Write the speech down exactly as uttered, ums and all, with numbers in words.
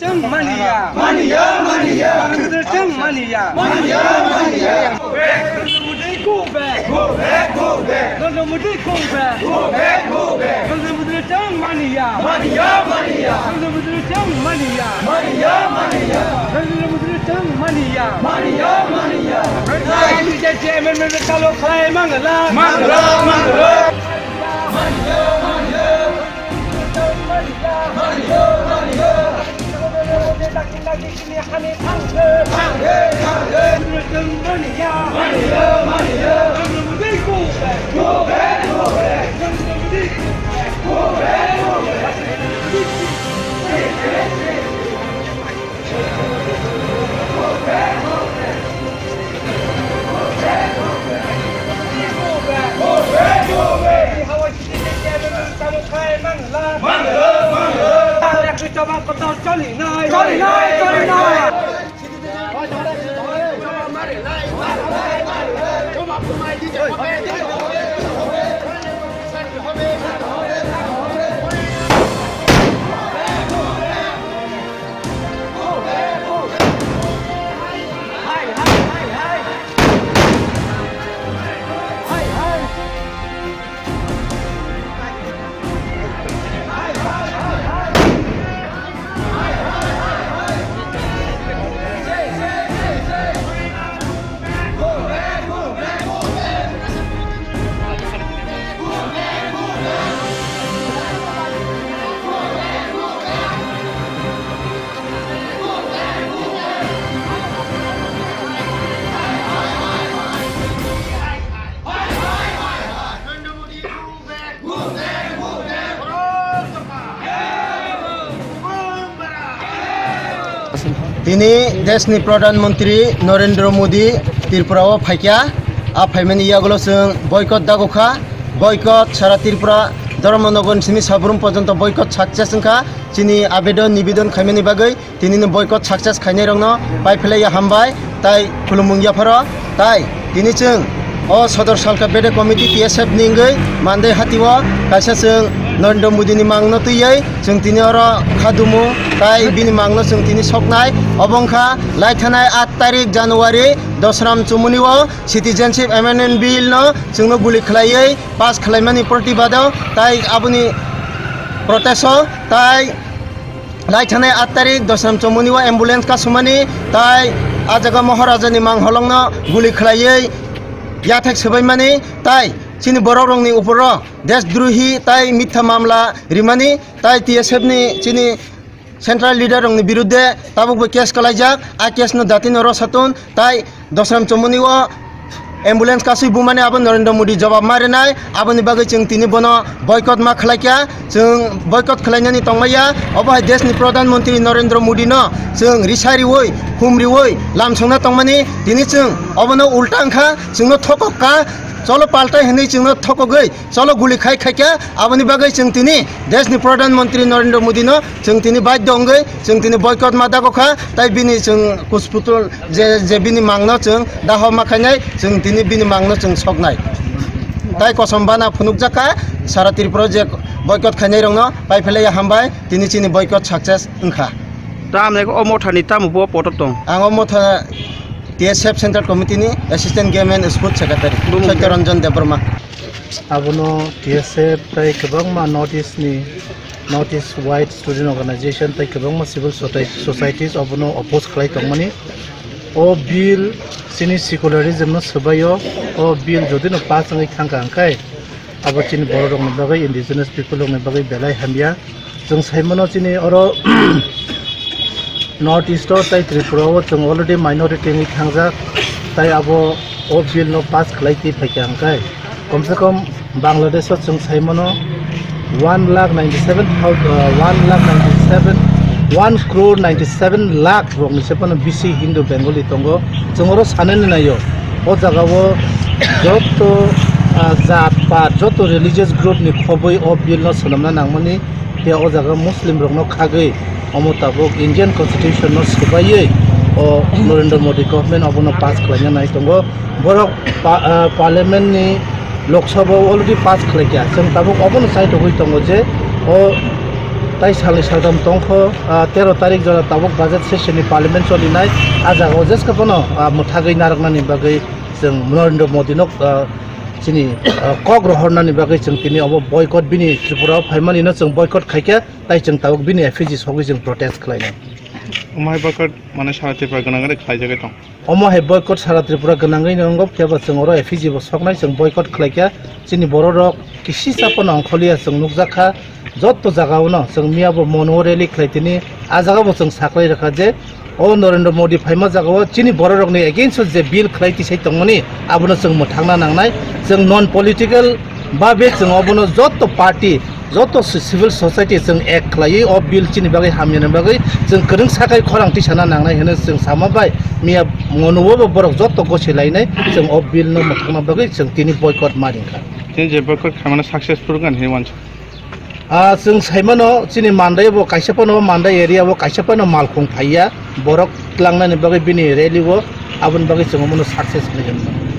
Chang mania. Mania, mania. Chang mania. Mania, mania. Go back, go back. Go back, go back. Narendra Modi, go back. Go back, go back. Narendra Modi chang mania. Mania, mania. Narendra Modi chang mania. Mania, mania. Narendra Modi chang mania. Mania, mania. Narendra Modi chang mania. Narendra Modi chang mania. Mania, mania. Narendra Modi chang mania. Mania, mania. Tini deshni Pradhan Mantri Narendra Modi Tripura o phaikha, a phaimani yagulo chwng boycott dagokha, boycott sara Tripura Dharmanagar simi Sabrum porjonto boycott success wngkha, chini abedon nibedon khaimani bagwi. Tinini boycott success khainairokno pai phlaiya hambai, tai khulumung yapharo, tai tini chwng o Sodor Salka Bede Committee T S F ni wngwi Mandai hatio kaisa chwng Narendra Modi ni mangno twiwi chwng tini oro khadumu, tai bini mangno chwng tini soknai. Obo wngkha laithanai aat tarik January Dosram Chumuni o Citizenship Amendment Bill no chwngno guli khlaiwi pass khlaimani protibado, tai aboni protest o, tai Lai thanai aat tarik Dosram Chomoni o ambulance kasumani tai a jaga Maharaja ni mangholong no guli khlaiwi yathek swbaimani tai chini borok rok ni upor o deshdrohi tai mitha mamla rimani tai T S F ni chini central leader rok ni birudde tabuk bo case kwlaijak. A case no dati no rw satun tai Dosram Chomoni o ambulance kasui bumani abo Narendra Modi jawab ma rinai, aboni bagwi chwng tini bono boycott ma khlai kha, chwng boycott khlainani tongmaya. Obo hai deshni Pradhan Mantri Narendra Modi no chwng risa riwi, hum riwi, lamsongna tongmani, tini chwng obono ulta wngkha, chwngno thokok kha, cholo paltai hinwi chwngno thokogwi, cholo guli khai khai kha, aboni bagwi chwng tini deshni Pradhan Mantri Narendra Modi no chwng tini badhyo wngwi chwng tini boycott ma dago kha, tai bini chwng kuchputul je, je bini mangno chwng daho ma khainai, chwng tini bini mangno chwng soknai. Tai kosom bana phunukjak kha, sara Tripura je boycott khainai rokno pai phlaiya hambai, tini chini boycott success wngkha. Tamni o mothani tamo bo poto tong? Ang o motha T S F Central Committee ni Assistant Game and Sports Secretary, Bumung Satya Ranjan Debbarma. Abono T S F tai kwbangma North East ni, North East Wide Student Organization tai kwbangma civil society, societies obono oppose khlai tongmani. O bill chini secularism no swbaio, o bill jodi no pass wngwi thangkha hwnkhe abo chini borok rokni bagwi, indigenous people rokni bagwi belai hamya. Chwng saimano chini oro North East o tai Tripura o chwng already minority wngwi thangjak, tai abo o bill no pass khlai twi phaikha hwnkhe komse kom Bangladesh o chwng saimano one lakh ninety seven thousand, uh, one lakh ninety seven, one crore ninety seven lakh rokni se phano bisi Hindu Bengali tongo. Chwng oro sanani naio, o jaga o joto, uh, jat pat, joto religious group ni khobwi o bill no swnamna nangmani. Phiya o jaga Muslim rokno khagwi omo tabuk Indian Constitution no swbaiwi o Narendra Modi government obono pass khlaina nai tongo. Borok pa-, ah, Parliament ni Lok Sabha o already pass khlaikha. Chwng tabuk obono chaitogwi tongo je o Tai salni saltham tongkho, ah, tero tarik jora tabuk budget session ni parliament cholinai, ah jagao jeska phano, ah, mwthagwi narwknani bagwi chwng Narendra Modi no, ah, chini, ah, kok rohornani bagwi chwng tini obo boycott bini Tripura o phaimani no chwng boycott khaikha, tai chwng tabuk bini effigy sogwi chwng protest khlainai. Omo hai boycott mane sara Tripura gwnang gwnang khlaijagwi tong. Omo hai boycott sara Tripura gwnangwi no wngkha, phiya ba chwng oro effigy bo soknai, chwng boycott khlaikha. Chini borok rok kisisa phano ongkhorliya, chwng nukjakha jotto jaga o no, chwng miya bo Monu o rally khlai tini, ah jaga bo chwng saklai rwkha je o Narendra Modi phaima jaga o chini borok rokni against o je bill khlai tisai tongmani, abono chwng mwthangna nangnai. Chwng non political babe chwng obono jotto party, joto si-, civil society chwng act khlaiwi o bill chini bagwi hamyani bagwi chwng kwrwng sakai khorang tisana nangnai hwnwi chwng sama bai miya Monu o bo borok jotto gosi lainai, chwng o bill no mwthangna bagwi chwng tini boycott ma ringkha. Chini je boycott khaimano successful wngkha hinwi wansukha. Ah, chwng saimano chini Mandai bo kaisa phano Mandai area o kaisa phano malkhung phaiya, borok tlangnani bagwi bini rally o, aboni bagwi chwng omono success hinwi hwnwi.